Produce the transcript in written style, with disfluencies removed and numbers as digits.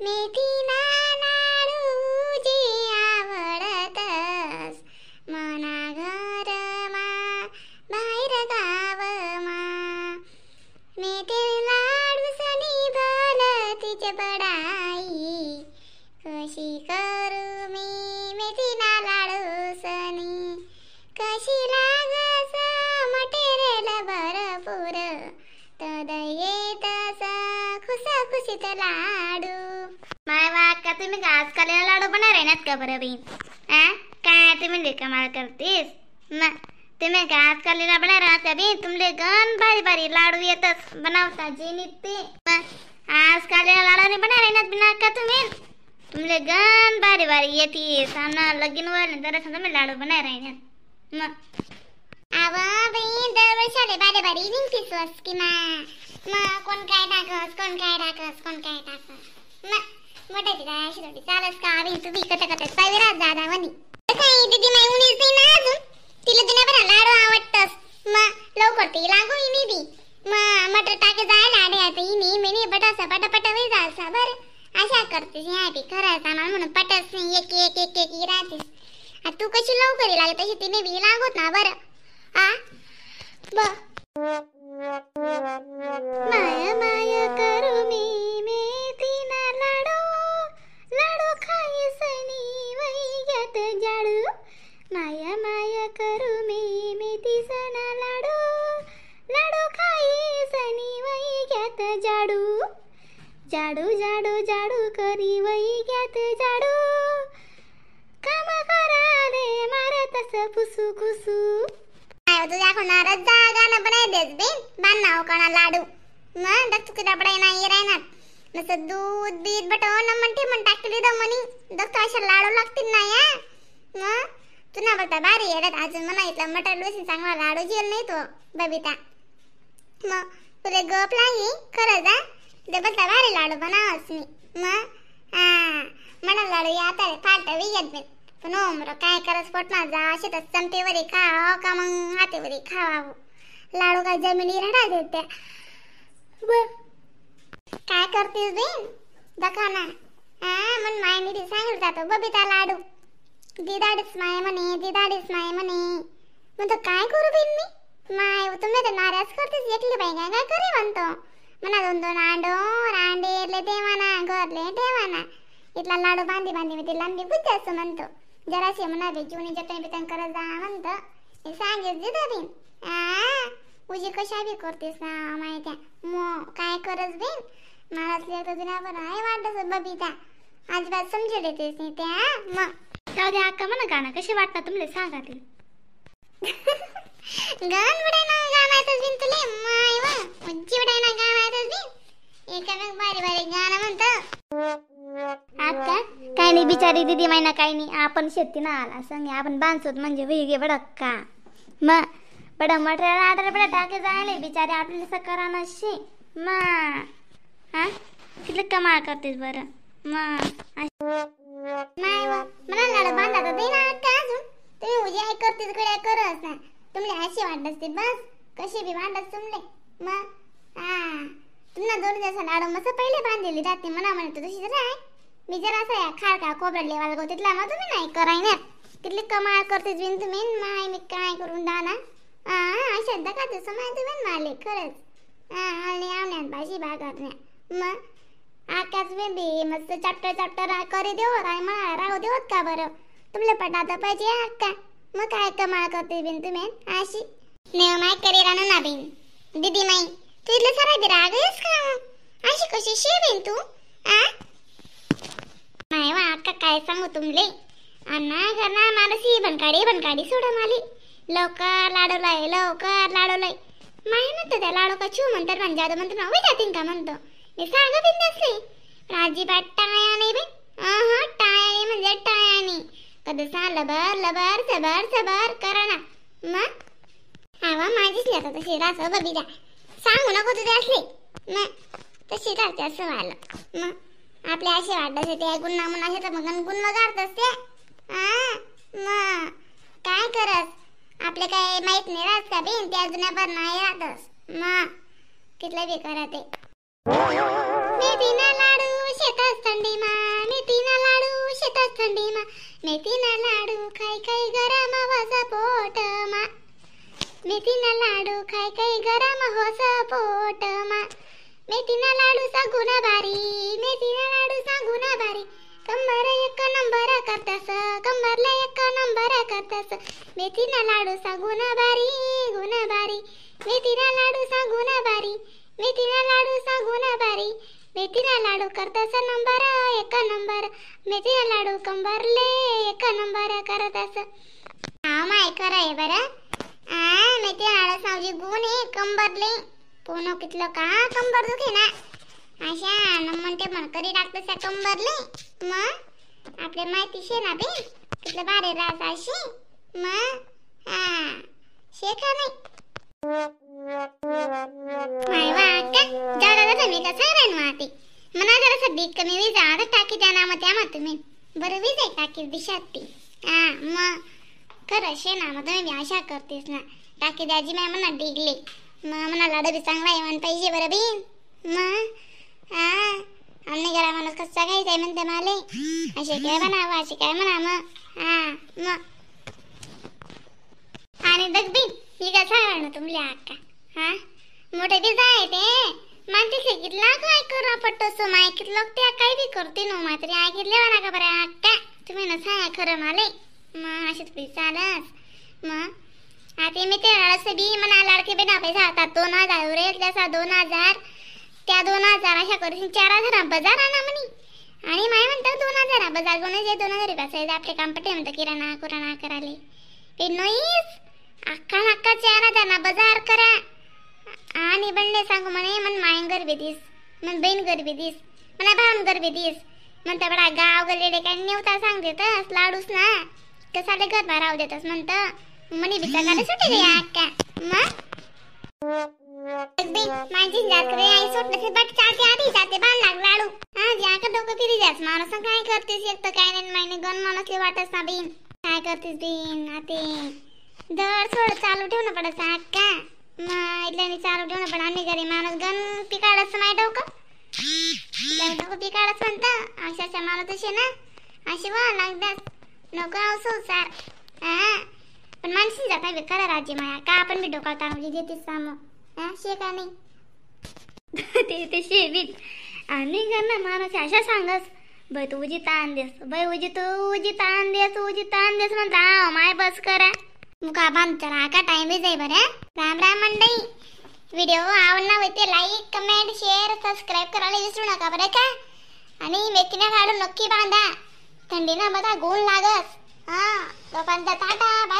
मेथीना लाडू जे आवडतस मना घरमा बाहेर गावमा. मेथी लाडू सनी भल तिचे बडाई कशी करू मी मेथीना लाडू सनी. कशी लागस मटेरियल भरपूर तद येतस खुसखुशीत लाडू. माय वा का तुम्ही का आजकाल लाडू बनणार आहे का बरं बहीण? आ काय तुम्ही कमाल करतेस ना. तुम्ही का आजकाल बनणार आहात का बहीण? तुमले गण भारी भारी लाडू येतच बनवता जेनी ते. आजकाल लाडू नाही बनणार आहे ना बिना का तुम्ही? तुमले गण भारी भारी येते सामना लगीन वर तर तुम्ही लाडू बनणार आहे ना. मग आवा बहीण दरवर्षाले भारी भारी निघतीस वस की मा. मग कोण काय टाकस कोण काय टाकस कोण काय टाकस. मग मोठ्याची काय अशी थोडी चालस का बहीण? तू बी कथा कथा पाहिजे दादा म्हणी काय दीदी माई उणीच नाही ना अजून. तिला जुन्या पण लाडू आवडतस मग लवकर ती लागू इनी बी. मग मटर टाके जायला आडे आता इनी मिनी बटासा पटापटा वे जालसा बरं. अशा करतेस ह्या बी खरं सामान म्हणून पटस नाही एक एक एक एक राहतेस. तू कशी लवकर लागते तशी तिने बी लागत ना बरं. आ ब माया माया करू मी मेथीना लाडू लाडू खाई सनी वैग्यात जाडू. माया माया करू मी मेथीसना लाडू लाडू खाई सनी वैग्यात जाडू. जाडू जाडू जाडू करी वैग्यात जाडू काम कराले मारतस फुसू खुसू. तुझ्या कोणाला जागा न बनाय देस बिन बांधना कोणा लाडू. मग दख तुकडा पडाय नाही राहणार नसं दूध बीध बटव न म्हणते म्हण टाकली दमनी दख अशा लाडू लागतील ना या. मग तुला बघता भारी येतात अजून म्हणा इथला मटर लुसी चांगला लाडू जेल नाही तो बबिता. मग तुला गप लागली खरं जा ते बघता भारी लाडू बनावस मी. मग हा म्हणा लाडू या आता फाट विगत बिन पण उमर काय करस पोटना जा असे तर चमटेवरी खाव का मग हातेवरी खावावं. लाडू काय जमिनी रडा देते. काय करतीस बेन दखा ना. हा मन मायनी ती सांगितलं जातो बबिता लाडू दिदाडीच माय म्हणे दिदाडीच माय म्हणे. म्हणतो काय करू बेन मी माय तुम्ही तर नाराज करतेस एकली बाई काय काय करे म्हणतो. म्हणा दोन दोन आंडो रांडेले देवाना घरले ठेवाना इथला लाडू बांधी बांधी मी ती लांबी बुद्धी असं म्हणतो. जराशी म्हणा बे जुनी जटण बिटण करत जा म्हणतो. हे सांगेल दिदा बिन आ उजी कशा बी करतेस ना माहित्या. मग काय करस बिन मला तर जुन्या बरं आहे वाटत बबिता अजिबात समजेल येतेस नाही त्या. मग जाऊ द्या अक्का म्हणा गाणं कसे वाटतात तुमले सांगा ते. गण बडाय ना गाणं येतच बिन तुले माय वा उज्जी बडाय ना गाणं येतच बिन एकामेक भारी भारी गाणं म्हणतं. अक्का काय नाही बिचारी दीदी मायना काही नाही आपण शेती ना आला संगे आपण बांधसोत म्हणजे वेगे बडक्का. मग बडा मटेरियल आर्डर बडा टाके जायले बिचारे आपल्याला करा नशी. मग हा किती कमाल करतेस बरं. मग नाही व मला लाडू बांधा तर दे ना अक्का अजून. तुम्ही उजी आई करतेस गड्या करस ना तुमले अशी वाटत असते बस कशी बी वाटत तुमले. मग हा तुम्हाला दोन जसा लाडू मस्त पहिले बांधलेली राहते म्हणा म्हणतो तशी राय मी जरा असा खारका खोबरा लेवाला गो तिथला मग तुम्ही नाही करायना तिथली कमाल करतेस बिन तुम्ही माय मी काय करून दाना. हा अशा दका तसं माहिती बिन माले खरंच. हा आले आवण्यात भाजी भागात मग आकाश बेबी मस्त चॅप्टर चॅप्टर करी देव राय म्हणा राहू देवत का बरं तुमले पटात पाहिजे अक्का. मग काय कमाल करते बिन तुम्ही अशी नेव माय करी राहणार ना बिन दीदी माई तू इथलं सारा बी राग येस का अशी कशी शे बिन तू. आ नाही वा अक्का काय सांगू तुमले अण्णा घरना मारसी बनकाडी बनकाडी सोडा माली लवकर लाडू लाय लवकर लाडू लाय माय म्हणतो त्या लाडू का छू म्हणतात म्हणजे आता म्हणतो ना जातीन का म्हणतो मी सांग बिन नसले पण अजिबात टाया नाही बे. हा टाया नाही म्हणजे टाया नाही कधी सा लबर लबर सबर सबर करा ना. मग आवा माझीच लेता तशी रास बबिता सांगू नको तुझे असले मग तशी राहते असं व्हायला. मग आपल्या असे वाटत ते गुन्हा म्हणून असे तर मग गुन्हा काढतस ते. हा मग काय करस आपले काय माहित नाही राहत का बिन त्या जुन्या पण नाही राहतस. मग कितलं बी करा ते. मेथीना लाडू शेतात थंडी थंडीमा मेथीना लाडू खाई खाई गरम होस पोटमा मेथीना लाडू खाई खाई गरम होस पोटमा मेथीना लाडू सांगून भारी मेथीना लाडू सांगून भारी कंबर एक नंबर करतस कंबरला एक नंबर करतस मेथीना लाडू सांगून भारी गुण भारी मेथीना लाडू सांगून भारी मेथीना लाडू सांगून भारी मेथीना लाडू करतस नंबर एक नंबर मेथीना लाडू कंबरले एक नंबर करतस. हा माय खरं आहे बरं. आ मेथीना लाडू सांगजी गुण आहे कंबरले पोनो कितलं का कंबर दुखे ना अशा म्हणते मन करी टाकतस कंबरले मग आपल्या माहिती शे ना बे कितलं भारी रास अशी मग हा शे का नाही माय वा का जाऊ दादा तुम्ही कसं राहीन माती मना जरासं बीक कमी वीज आता टाकी द्या ना मग त्या मग तुम्ही बरं वीज आहे टाकी दिशात ती. हा मग खरं शे ना मग तुम्ही आशा करतेस ना टाकी द्याची माय म्हणा डिगले मग म्हणा लाडू बी चांगला आहे म्हण पाहिजे बरं बी मग हा आम्ही घरा माणूस कसा खायचा म्हणते माले असे काय म्हणावं असे काय म्हणा मग हा मग आणि बघ बी मी काय सांगणार ना तुमल्या अक्का हा मोठे बी जाय ते मानते कितला काय करा पट्टो माय कितलं त्या काय बी करते नो मात्र ऐकितले म्हणा का बरं अक्का तुम्ही ना सांगा खरं माले मग अशी थोडी चालस मग आता मी ते असं बी म्हणा लाडके बी ना पैसा आता 2000 रे त्याचा 2000 त्या 2000 अशा करून 4000 बाजार आणा म्हणे आणि माय म्हणतात 2000 बाजार कोणाचे 2000 रुपये आपले काम पटे म्हणतं किराणा कुराणा कराले ते नोईस अख्खा अख्खा 4000 ना बाजार करा आणि बनले सांगू म्हणे मन मायन गरबी दिस मन बहीण गरबी दिस मना भाऊन गरबी दिस म्हणता बडा गाव गलेले काय नेवता सांग देतस लाडूस ना कसाले घर राहू देतस म्हणतं म्हणे बिचा गाडी सुटे रे अक्का मग माझी जात्रे आई सुटले बट चालते आधी जाते बाण लाग लाडू हा ज्या का डोकं फिरी जास माणूस काय करतेस एक तर काय नाही मायने गण माणूसले वाटस ना बीन काय करतेस बीन आते दर सोड चालू ठेवणं पडत अक्का मग इथल्याने चालू ठेवणं पण आम्ही घरी माणूस गण पिकाडस माय डोकं डोकं पिकाडस म्हणतं अशा माणूस तसे ना अशी वा लागदास नको असो सार हा पण माणसी जाता बी खरं राजे माया का आपण बी डोका ताणून देतेस सामो हा शे का नाही ते ते शेवीत आणि ना माणूस अशा सांगस बाई तू उजी ताण देस बाई उजी तू उजी ताण देस उजी ताण देस म्हणता माय बस करा मुका बांधता का टाइम जाई बरं. राम राम मंडळी व्हिडिओ आवडला होते like comment share subscribe करायला विसरू नका बरं का. आणि मेथीना लाडू नक्की बांधा थंडीना बघा गुण लागस. हां लोकांचा टाटा बाय.